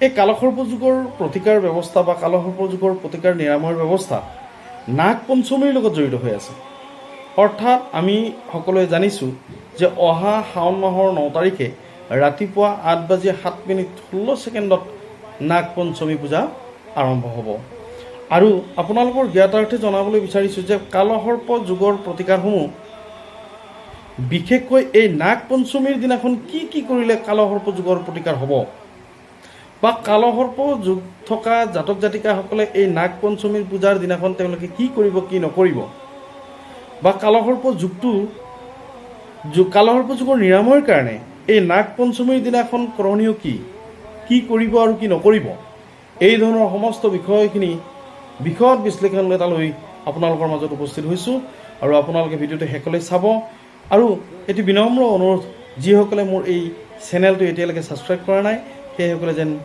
এই কালসৰ্প যুগৰ প্ৰতিকাৰ ব্যৱস্থা বা কালসৰ্প যুগৰ প্ৰতিকাৰ নিৰাময়ৰ ব্যৱস্থা নাগ পঞ্চমীৰ লগত জড়িত হৈ আছে। অৰ্থাৎ আমি সকলোৱে জানিছোঁ যে অহা শাওণ মাহৰ 9 তাৰিখে ৰাতিপুৱা 8 বাজি 7 মিনিট 16 ছেকেণ্ডত নাগ পঞ্চমী পূজা আৰম্ভ হ'ব। আৰু আপোনালোকৰ জ্ঞাতাৰ্থে জনাবলৈ বিচাৰিছোঁ যে কালসৰ্প যুগৰ প্ৰতিকাৰসমূহ, বিশেষকৈ এই নাগ পঞ্চমীৰ দিনাখন কি কি কৰিলে কালসৰ্প যুগৰ প্ৰতিকাৰ হ'ব বা কালসৰ্প যুগ থকা জাতক জাতিকাসকলে এই নাগ পঞ্চমীৰ পূজাৰ দিনাখন তেওঁলোকে কি কৰিব, কি নকৰিব বা কালসৰ্প যুগটো কালসৰ্প যুগৰ নিৰাময়ৰ কাৰণে এই নাগ পঞ্চমীৰ দিনাখন কৰণীয় কি কি কৰিব আৰু কি নকৰিব, এই ধৰণৰ সমস্ত বিষয়খিনি বিশদ বিশ্লেষণ এটা লৈ আপোনালোকৰ মাজত উপস্থিত হৈছোঁ। আৰু আপোনালোকে ভিডিঅ'টো শেষলৈ চাব। আৰু এটি বিনম্ৰ অনুৰোধ, যিসকলে মোৰ এই চেনেলটো এতিয়ালৈকে ছাবস্ক্ৰাইব কৰা নাই, সেইসকলে যেন